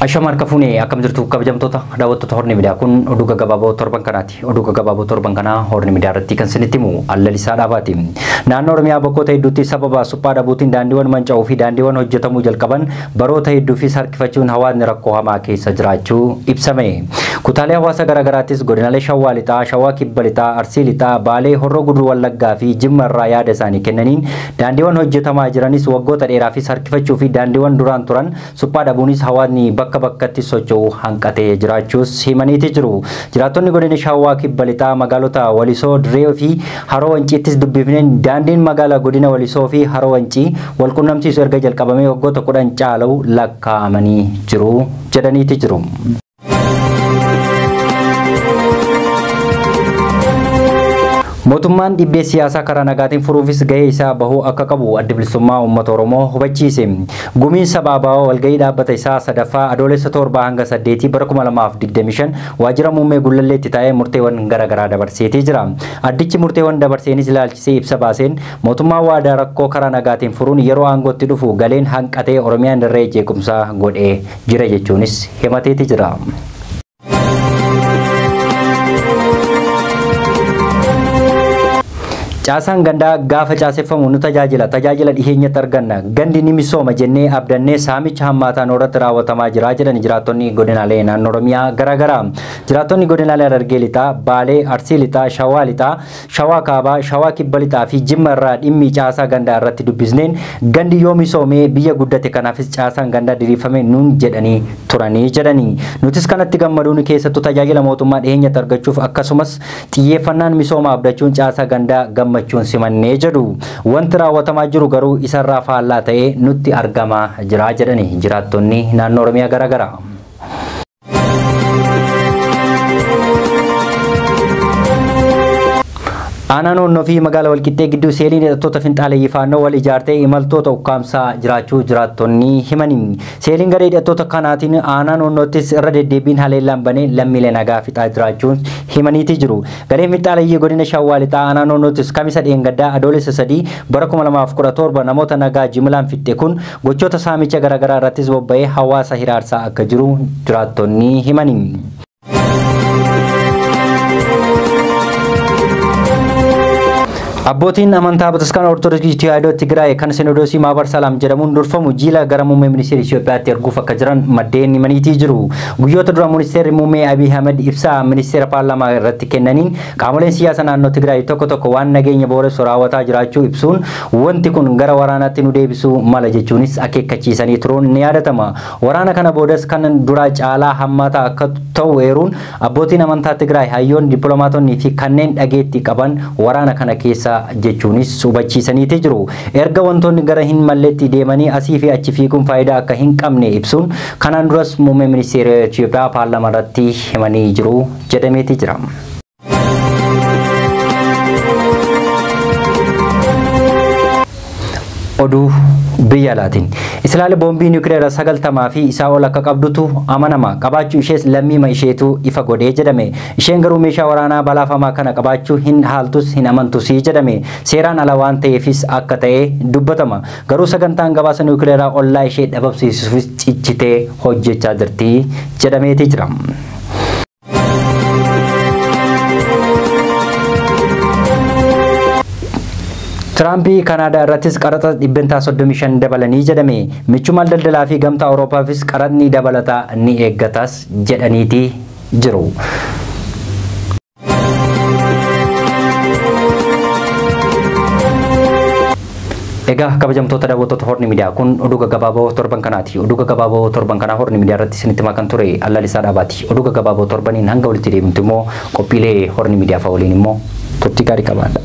Ashama harka fuunee akkam jirtu kabajamtoota daawwattoota Horni Miidiyaa kun oduu gaggabaaboo torban kanaati. Oduu gaggabaaboo torban kanaa Horni Miidiyaa irratti kan isinitti himu Allalisaa Dhaabaati. Naannoo Oromiyaa bakkoota hedduutti sababa suphaa dhabuutiin daandiiwwan manca'uu fi daandiiwwan hojjetamuu jalqaban baroota hedduufis harkifachuun hawaasni rakkoo hamaa keessa jiraachuu ibsame. Kutaalee hawaasa garaagaraattis godinaalee Shawaa Lixaa, Shawaa Kibba Lixaa, Arsii Lixaa, Baalee, Horroo Guduruu Wallaggaa fi Jimma irraa yaada isaanii kennaniin daandiiwwan hojjetamaa jiranis waggoota dheeraafis harkifachuu fi daandiiwwan duraan turan suphaa dhabuunis hawaasni bakka bakkatti socho'uu hanqatee jiraachuus himaniiti jiru. Jiraattonni godina Shawaa Kibba Lixaa magaalota Walisoo, Dirree fi Haroo Wanciittis dubbifneen daandiin magaalaa godina Walisoo fi Haroo Wancii wal qunnamsiisu erga jalqabamee waggoota 10 caalu lakkaa'amanii jiru jedhaniiti jiru. Mootummaan dhibbee siyaasaa karaa nagaatiin furuufis gahee isaa bahuu akka qabu adda bilisummaa uummata Oromoo hubachiise. Gumiin sabaa baa'oo walgahii dhaabbata isaa sadaffaa adoolessa 7 hanga 8 bara 2025 waajjira muummee Gullalleetti taa'ee murteewwan garaagaraa dabarseetii jira. Addichi murteewwan dabarseenis ilaalchisee ibsa baaseen mootummaan waadaa rakkoo karaa nagaatiin furuun yeroo aangootti dhufu galeen hanqatee Oromiyaan dirree jeequmsaa godhee jira jechuunis himateeti jira. Caasaan gandaa gaafa caaseffamu nu tajaajila. Tajaajila dhiheenyatti arganna. Gandi ni misooma jennee abdannee saamicha hammaataan irratti raawwatamaa jira jedhan jiraattonni godinaalee naannoo Oromiyaa garaagaraa. Jiraattonni godinaalee Harargee Lixaa, Baalee, Arsii Lixaa, Shawaa Lixaa, Shawaa Kaabaa, Shawaa Kibba Lixaa fi Jimma irraa dhimmi caasaa gandaa irratti dubbisneen gandi yoo misoomee biyya guddate kanaafis caasaan gandaa diriirfame nuun jedhanii turanii jedhanii. Nutis kanatti gammaduun keessattuu tajaajila mootummaa dhiheenyatti argachuuf akkasumas xiyyeeffannaan misooma abdachuun caasaa gandaa gammachuun simannee jedhu. Wanti raawwatamaa jiru garuu isarraa faallaa ta'ee nutti argamaa jira jedhani jiraattonni naannoo Oromiyaa garaagaraa. Aanaa Noonnoo fi magaalaa Walqixxee gidduu seeliin hidhattoota finxaaleeyyii faannoo wal ijaartee imaltoota ukkaamsaa jiraachuu jiraattonni himani. Seeliin garee hidhattoota kanaatiin aanaa Noonnoottis irra deddeebiin haleellaan banee lammiilee nagaa fixaa jiraachuun himaniiti jiru. Gareen finxaaleeyyii godina Shawaa Lixaa aanaa Noonnoottis kamisa dheengaddaa adoolessa 3 bara 2017 namoota nagaa jimlaan fixxe kun gochoota saamicha garaagaraa irrattis bobba'ee hawaasa hiraarsaa akka jiru jiraattonni himani. Abbootiin amantaa Bataskaana Ortodoksii Tawaahidoo Tigraay kan Sinodoosii Maabar Salaam jedhamuun durfamu jiila gara muummee ministeera Itoophiyaatti erguuf akka jiran maddeen himaniitii jiru. Guyyoota dura ministeerri muummee Abiy Ahmed ibsa ministeera paarlaamaa irratti kennaniin qaamoleen siyaasa naannoo Tigraay tokko tokko waan nageenya booressu raawwataa jiraachuu ibsuun wanti kun gara waraanaatti nu deebisuu mala jechuunis akeekkachiisanii turuun ni yaadatama. Waraana kana boodas kan duraa caalaa hammaataa akka ta'u eeruun abbootiin amantaa Tigraay hayyoon dippiloomaatonnii fi kanneen dhageettii qaban waraana kana keessa jechuunis hubachiisaniiti jiru. Erga wantoonni gara hin malletti deemanii asii fi achi fiiguun faayidaa akka hin qabne ibsuun kanaan duras muummee ministeera Itoophiyaa paarlaamaa irratti himanii jiru jedhameeti jira. Oduu biyya alaatiin Israa'el boombii niwukileeraa 90 fi isaa ol akka qabdutu amanama. Qabaachuu ishees lammiima isheetu ifa godhee jedhame. Isheen garuu meeshaa waraanaa balaafamaa kana qabaachuu hin haaltus hin amantus jedhame. Seeraan ala waan ta'eefis akka ta'e dubbatama. Garuu sagantaan gabaasa niwukileeraa ollaa ishee dhabamsiisuufis cichitee hojjechaa jirti jedhameeti jira. Tiraamp Kanaadaa irrattis qaraxa 35% dabalanii jedhame. Michumaan daldalaa fi gamtaa Awuroopaafis qaraxni dabalataa ni eeggatas jedhaniiti jiru. Egaa kabajamtoota daawwattoota Horni Miidiyaa kun oduu gaggabaaboo torban kanaati. Oduu gaggabaaboo torban kanaa Horni Miidiyaa irratti isinitti himaa kan ture Allalisaa Dhaabaati. Oduu gaggabaaboo torbaniin hanga walitti deemtu immoo qophiilee Horni Miidiyaa fa'a waliin immoo turtii gaarii qabaadha.